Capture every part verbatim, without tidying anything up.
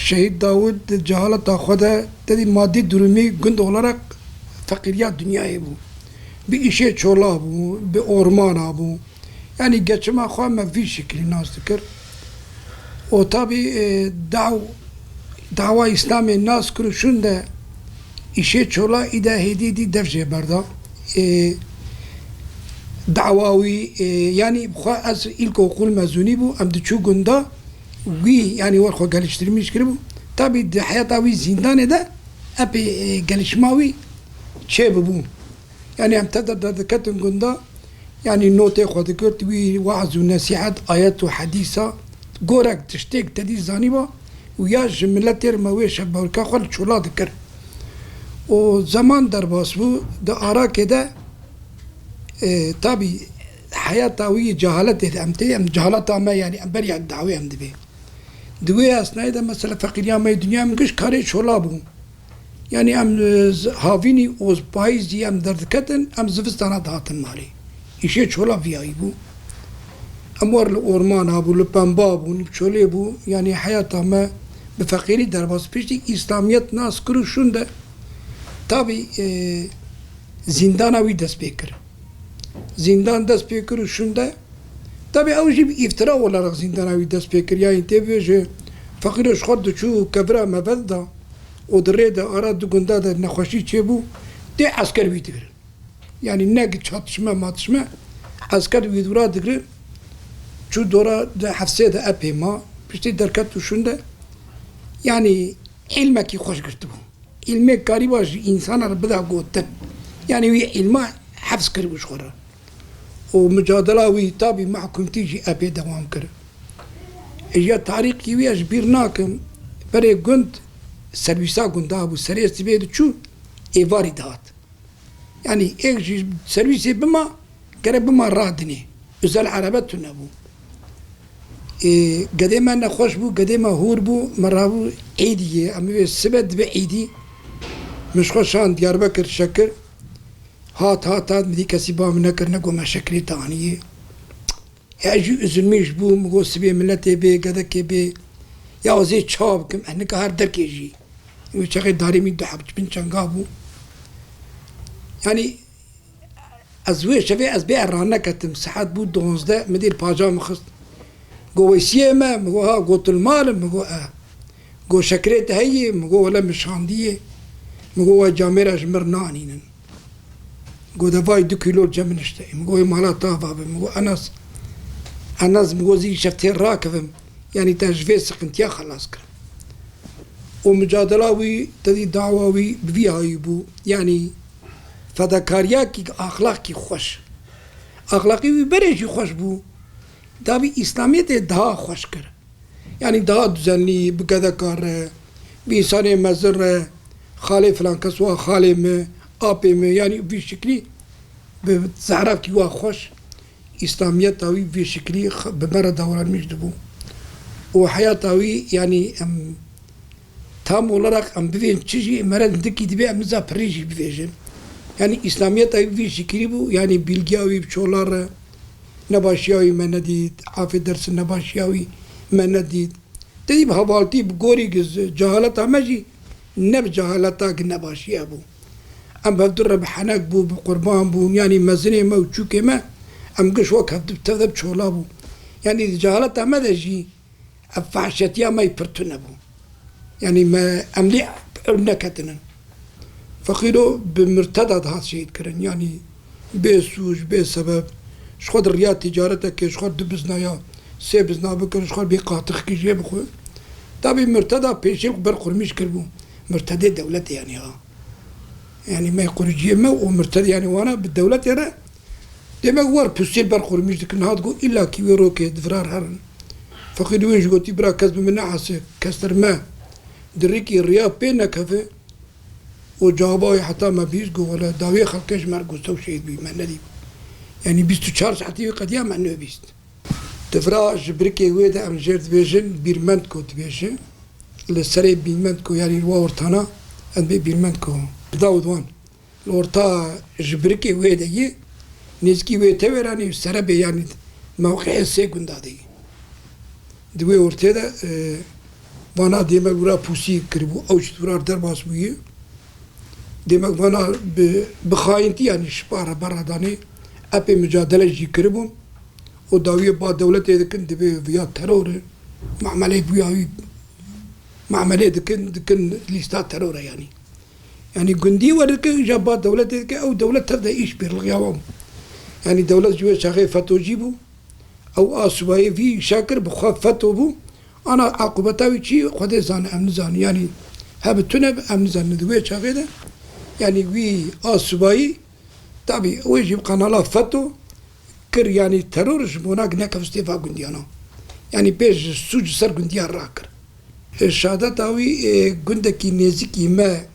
Şehîd Dawud di cehaleta xwe de tedî madî durumî gund olarak feqîriya dinyayê bû. Bi îşê çola bû, bi ormana bû. Yanî geçima xwe me vî şekilî nas dikir. Û tabî, e, daw-, dawa Îslamê nas kir û şûnde îşê çola îde hêdî dî dev jê berda. E, dawa wî, e, yanî xwe ez îlkokul mezûnî bû, em diçû gunda wî, yanî wer xwe geliştirmîş kiribû. Tabî di heyata wî zîndanê de epê, e, gelişma wî çêbibû. Yanî em tede derdiketin gunda, yanî notê xwe digirt, wî weaz û nesîhet, ayet û hedîsa, gorek tiştêk tedî zanîba û ya ji miletê re me wê şevbewrika xwe li çola dikir. Û zeman derbas bû, di arakê de, e, tabî heyata wî cehaletê de em tê, em cehaleta me, yanî em beriya dawê em dibê. Di wê esnayê de mesela feqîriya me yê dinya em giş karê çola bû. Yanî em, e, z-, havînî û payîzî em derdiketin, em zivistana dihatin malê. Îşê çola viyayî bû. Em wer li ormana bû, li pemba bû, li çolê bû. Yanî heyata me bi feqîrî derbas. Piştî Îslamiyet nas kir û şûnde tabî, e, zîndana wî dest pê kir. Zîndan dest pê kir û şûnde. Tabî ew jî bi îftira olarak zîndana wî dest pê kir. Yanî tê bibêje feqîro ji xwe diçû kevira meve dida û di rê de ara du gunda de nexweşî çêbû, tê esker wî digirin. Yanî ne çatişme matişme, esker wî dûra digirin. Çû dora di hefsê de epê ma, piştî derket û şûnde. Yanî îlmekî xweş girtibû. Îlmê karîba ji însana re bida gotin. Yanî wî îlma hefz kiribû ji xwe re. Û micadela wî tabî mahkumtî jî epê dewam kir. Ê ya tarîxî wî ez ji bîr nakim, berê gund serwîsa gunda bû, serê sibê diçû êvarî dihat. Yanî êk jî serwîsê bima, gere bima radinê. Özel arebe tune bû. Ê, gedê me nexweş bû, gedê me hûr bû, me rabû êdî yê, em wê sibe dibe êdî. Min ji xwe şand Diyarbekir şekir. Hat, hat, hat, min dî kesî ba min nekir, ne got me şekirê te aniyê. Ya jî üzülmîş bû, min got sibê miletê bê, gedekê bê. Ya ez ê çawa bikim, ez nika her derkê jî. Wê çaxê darê min du heb bin çenga bû. Yanî, Ez wê şevê ez bê erran neketim. Saet bû duwazdeh, min dîr paca min xist. Got, "Weysiyê me?" Min got, "Ha." Got, "Tu li mal î?" Min got, "E." Got, "Şekirê te heye?" Min got, "Wele min şandiye." Min got, "We camêra ji mir nanînin." Got, "De vay du kîlo cem min işte." Min got, "Wê mala te ava be." Min got, "Enas, Enas," min got, "Zî şev tê rakevim. Yanî te ji vê siqintiya xelas kirim." Û micadela wî, tedî dawa wî bi vî hayî bû. Yanî fedakariyekî axlaqî xweş. Axlaqî wî berê jî xweş bû. Dabî Îslamiyetê daha xweş kir. Yanî daha düzenlî, bi gedeka re, bi însanê mezin re, xalê filan kes wa xalê min, apê min, yanî vî şiklî bi zehravkî wa xweş. Îslamiyeta wî vî şiklî x-, bi me re davranmîş dibû. Û heyata wî, yanî em tam olarak em bivên çi jî me re hindikî dibe em niza pirî jî bivêjin. Yanî Îslamiyeta wî vî şiklî bû, yanî bilgiya wî bi çola re, nebaşiya wî me nedît, afê dersin nebaşiya wî me nedît. Tedî bi hevaltî, bi gorî gi z-, cehaleta me jî ne bi cehaleta gi nebaşiye bû. Em bi hevdu re bi henek bû, bi qurban bûn, yanî mezinê me û çûkê me, em giş wek hevdu bi tev de bi çola bû. Yanî di cehaleta me de jî ev fehşetiya me yî pir tune bû. Yanî me, em lê ewil neketinin. Feqîro bi murteda dihat şehîd kirin. Yanî bê sûc, bê sebeb, ji xwe di riya tîcaretekê ji xwe du bizna ya sê bizna bikir, ji xwe bê qatixkî jê bixwe. Tabî murteda pêşî ber qurmîş kiribû. Murtedê dewletê yanî ha. Yanî me quruciyê me û murtedê yanî wana bi dewletê re demek wer pustîl ber qurmîş dikin. Hat got, "Îlla kî wê rokê di virar herin." Feqîr wê jî gotî, "Bira kes bi min nehese, kes ter me di rîkî riya pê nekeve." Û cewaba wê heta me bîst, got, "Wele dawiyê xelkê ji me re got, ew şehîd bî, me nedî." Yanî bîst û çar saetî wê qediya me nêbîst. Di vira ji birikê wê de em jêr dibêjin, Bîrmendko dibêje. Li serê Bîrmendko, yanî li wa ortana, em bê Bîrmendko. Dawid wan. Li orta ji birikê wê de yê, nêzîkî wê tewêranê û serebê, yanî mewqeyê sê gunda de yê. Di wê ortê de, e, Vana dêmek wira pûsî kiribû, ew ji wira derbas bûye. Dêmek vana bi, bi xayintî, yanî şipa re berra danê, epê micadele jî kiribûn. Û dawiyê ba dewletê dikin, dibê viya teror e. Mameleyê bûya wî, mamelê dikin, dikin lîsta teror e yanî. Yanî gundî werike, ja ba dewletê dike, ew dewlet tev de îş pêrlixiya wan bû. Yanî dewlet ji wê çaxê FETOcî bû. Ew a subayê vî îşa kir, bi xwe FETO bû. Ana aqûbeta wî çi, Xwedê zane, em nizanin. Yanî hebe tune be, em nizanin. Di wê çaxê de, yanî wî a subayî, tabî, wê jî bi kanala FETO kir, yanî teror ji bona nekevistê va gundiyana. Yanî pêş ji sûc ser gundiya rakir. E, şehadeta wî, e, gundekî nêzîkî me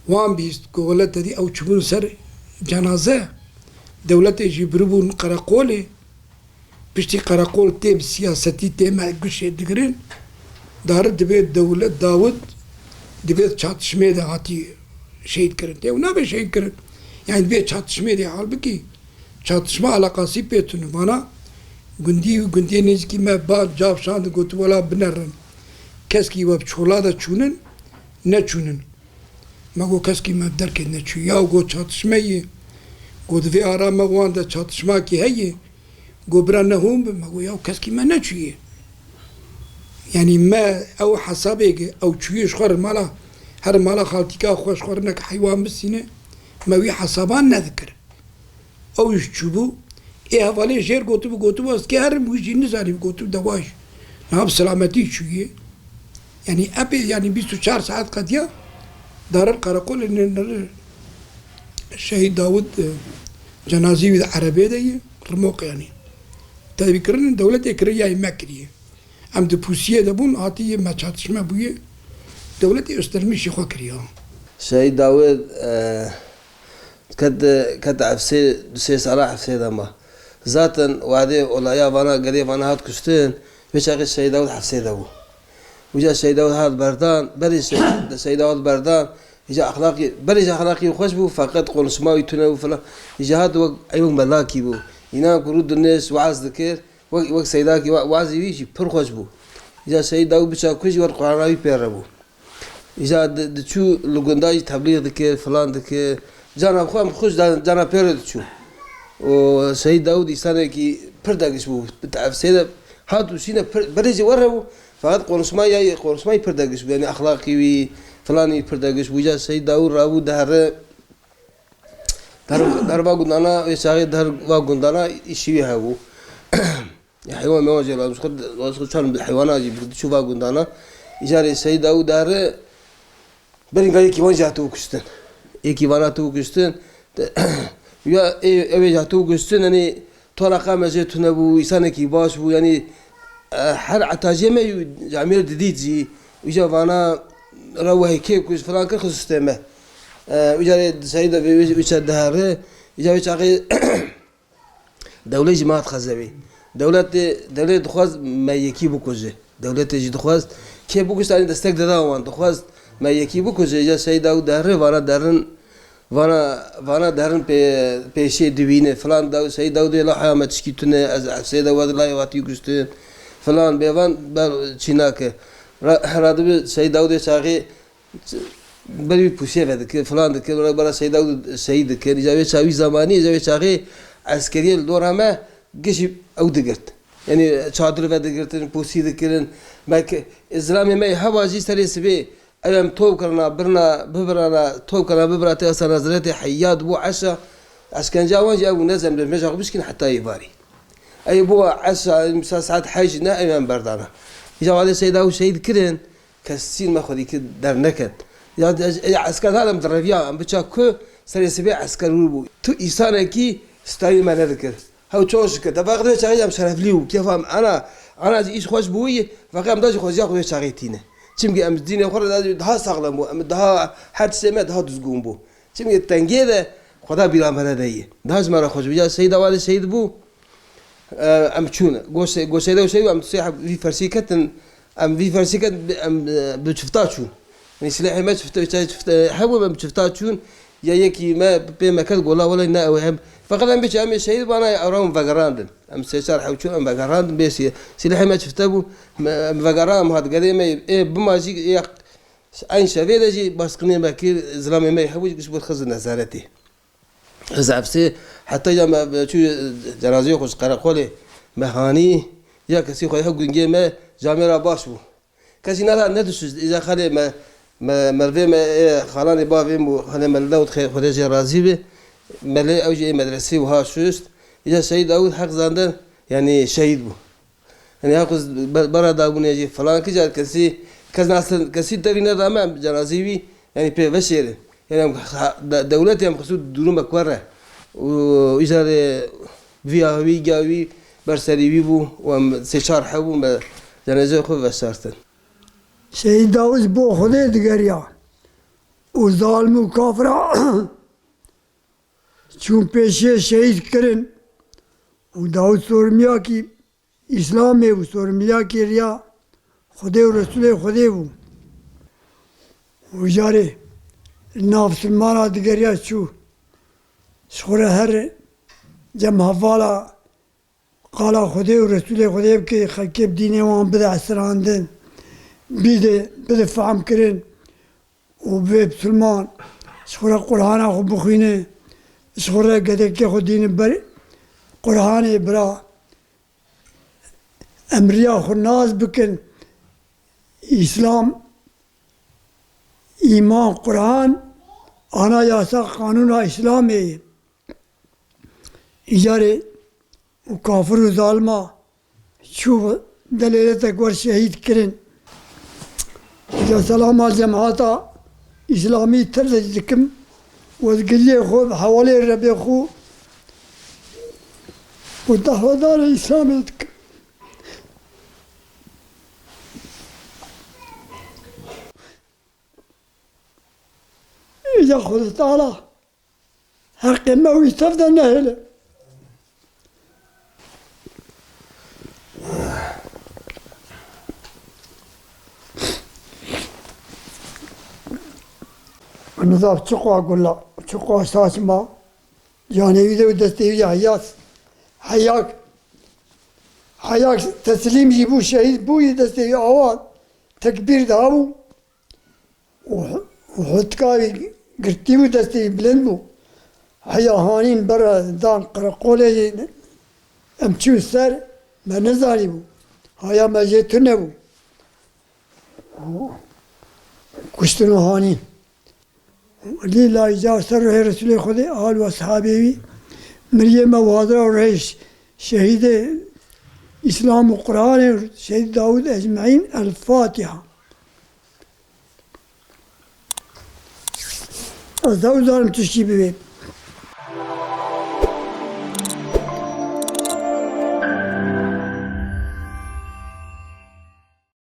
wan bîst ku wele tedî ew çûbûn ser cenaze, dewletê jî biribûn qereqolê, piştî qereqol tê bi siyasetî tê me guşê digirin, dare dibê dewlet Dawid dibê çatişmê de hatî şehîd kirin. Tê û nabe şehîd kirin. Yani dibê çatişmê de halbikî çatişma alakasî pê tune. Vana gundî û gundiyê nêzîkî me ba cav şand û gotu wela binerin. Keskî we bi çola de çûnin, neçûnin. Me got keskî me derkê neçû. Ya got çatişme yê. Got vê ara me wan de çatişmakî heye. Got bira ne hûn bi. Me got ya keskî me neçûye. Yanî me ew hesabê ki ew çûye ji xwe re mala, her mala xaltîka xwe ji xwe re nek heywan bisîne. Me wî hesaban nedikir. Ew jî çûbû, ê hevalê jêr gotibû, gotibû, ez kê herim, wî jî nizanî, gotibû, dewa jî. Niha bi selametî çûyê. Yanî epê, yanî bîst û çar saet qediya, darin qereqolê nê, nê, şehîd Dawid, e, cenazî wî di erebê de ye, Rimoq yanî. Tevîkirin dewletê kiriye, yayê me kiriye. Em di pûsiyê de bûn, hatiye me çatişme bûye. Dewletê Östermişî xwe kiriye. Şehîd Dawid, e, Ket, ket hefsê, du sê sala hefsê de ma. Zaten wadê olaya vana, gelê vana hat kuştin, vê çaxê Şehîd Dawud hefsê de bû. Uca Şehîd Dawud hat berdan, berê Şehîd, Şehîd Dawud berdan, îca exlaqî, berê ji exlaqî xweş bû, feqet konuşma wî tune bû filan. Îca hat wek, ey wek melakî bû. Înan ku rû dinêş, waaz dikir, wek, wek Seydakî, wa-, waazî wî jî pir xweş bû. Îca Şehîd Dawud biça ku jî wer Qur'ana wî pê re bû. Îja di-, diçû li gunda jî teblîx dikir, filan dikir. Cana xwe em xwe ji da-, cana pê re diçû. Û Şehîd Dawûd însanekî pir degiş bû. Bi teefsê de hat û şîne pir, berê jî were bû. Feqet konuşma ya, konuşmayî pir degiş bû. Yanî exlaqî wî, filanî pir degiş bû. Îja Şehîd Dawûd rabû dihere. Der, der va gundana, wê çaxê der va gundana îşî wî hebû. Ya heywan mewan jî lazim. Xwe, xwe çar bi heywana jî diçû va gundana. Îcarê Seyîd Dawûd dare, berî ga yekî wan jî hatibû kuştin. Yekî wan hatibû kuştin. Te-, ya ê, ew ê jî hatibû kuştin, yanî toraqa me jê tune bû, însanekî baş bû, yanî, e, her etajê me camêr didît jî, îca vana re wehê kê kuş filan kir xisistê me. E, îcarê Seyîd de vê, vê, vê çar dihere, îca vê çaxê Dewlet jî me hat xezevê. Dewletê, dewletê dixwest me yekî bikuje. Dewletê jî dixwest kê bikuje, tenê destek dida wan. Dixwest me yekî bikuje. Ya Seyîd Dawûd dehre, vana derin, vana, vana derin pê-, pêşê dibîne filan. Daw-, Seyîd Dawûd ê la heya me tişkî tune, ez efsê de wed layê hatî kuştin filan. Bêvan ber çînake. Ra-, heradibi Seyîd Dawûdê çaxê Ber wî pûsiyê vedikir, filan dikir, were bara Seyda û seyî dikir. Îca wê ça-, wî zamanî, îca wê çaxê eskeriyê li dora me gişî ew digirt. Yanî çadir vedigirtin, pûsî dikirin. Belke zilamê me yê heva jî serê sibê ew em top kirina, birina, bibirana, top kirina, bibira tê esa neziretê heya dibû eşa. Eşkenca wan jî ew bû, ne zemre meja xwe bişkin heta êvarî. Ew bû eşa, misal saet heşt ne ew em berdana. Îca wadê Seyda û seyî dikirin. Kesî me xwedî kir derneket. Ya, ya esker hadem direviya, em biça ku serê sibê esker rû bû. Tu îsanekî stayî me nedikir. Hew çoş dikir. Te feqet wê çaxê em şereflî bû. Kêfa em ana, ana jî îş xweş bûyî, feqet em da jî xweziya xwe wê çaxê tîne. Çimkî em dînê xwe re da jî daha saxlem bû. Em daha her tiştê me daha duzgûn bû. Çimkî tengê de Xweda bîra me re deyî. Daha ji me re xweş bû. Ya Seyda wadê şehîd bû. E, em çûn. Goşe-, goşeyde û şey em sê heb-, vî fersî ketin, em vî fersî ketin, em, e, bi çifta çûn. Yanî silahê me çifte, çay çifte, hebû em bi çifta çûn. Ya yekî me pê me ket gola wele ne ew hem. Feqet em biçe em ê şehîd bana ya ewran vegerandin. Em sê çar hew çûn, em vegerandin bê sî-, sîlehê me çifte bû. Me, em vegeran, em hat gelê me, ê bima jî, ê eyn şevê de jî baskirînê me kir, zilamê me hebû, ji bo xizir nezaretê. Xizir efsê, heta ya me çû cenazeyê xwe ji qereqolê me hanî, ya kesî xwe hew gungê me camêra baş bû. Kesî neda nedişûst. Îca xalê me, me, mervê me, ê, xalanê bavê min bû, xalê me li Dawud Xê-, Xwedê jê razî be. Me lê ew jî ê medresê wiha şûst. Îca Şehîd Dawud heq zandin, yanî şehîd bû. Yanî heq z-, be-, bera dabûnê jî filan kî car kesî, kes nas-, kesî tevî neda me, em cenazê wî, yanî pê veşêrin. Yanî em ha-, de-, dewletê em xistû dûrû me kuer e. Û îca lê viya wî, giya wî ber serî wî bû û em sê çar hew bûn, me cenazeyê xwe veşartin. Şehîd Dawid ji bo Xwedê digeriya û zalim û kafira çûn pêşiyê şehîd kirin û Dawid sormiyakî Îslamê û sormiyakî riya Xwedê û Resûlê Xwedê bû. Û carê nav silmana digeriya çû ji xwe re here cem hevala qala Xwedê û Resûlê Xwedê bike, xelkê bi dînê wan bide esirandin, bide, bide fehm kirin û bê bisilman, ji xwe re Qur'ana xwe bixwîne, ji xwe re gedekê xwe dîne ber Qur'anê bira. Em riya xwe nas bikin, Îslam, îman, Qur'an, ana yasa, qanûna Îslamê ye. Îcarê û kafir û zalima çû delêletek wer şehîd kirin. Îca selama cemata Îslamî tev dikim û ez giliyê xwe bi hewalê Rebê xwe û dehwedarê Îslamê dikim. Îca Xwedê Teala heqê me wî tev de nehêle. Nizam çiqa gula, çiqa saçma. Canê wî de û destê wî heya, heya, heya teslîm jî bû, şehîd bû, yê destê wî awa tekbîr dabû. Û, û hotika wî girtî bû, destê wî bilind bû. Heya hanîn bera dan qereqolê, em çûn ser, me nezanîbû. Haya me jê tune bû. Û kuştin û hanîn. Lîla îcar ser ruhê Resûlê Xwedê, al û eshabê wî, miriyê me û hazira ruhê ş-, şehîdê Îslam û Qur'anê, şehîd Dawud ecmaîn. El Fatiha. Ez nezanim tu çi bibê.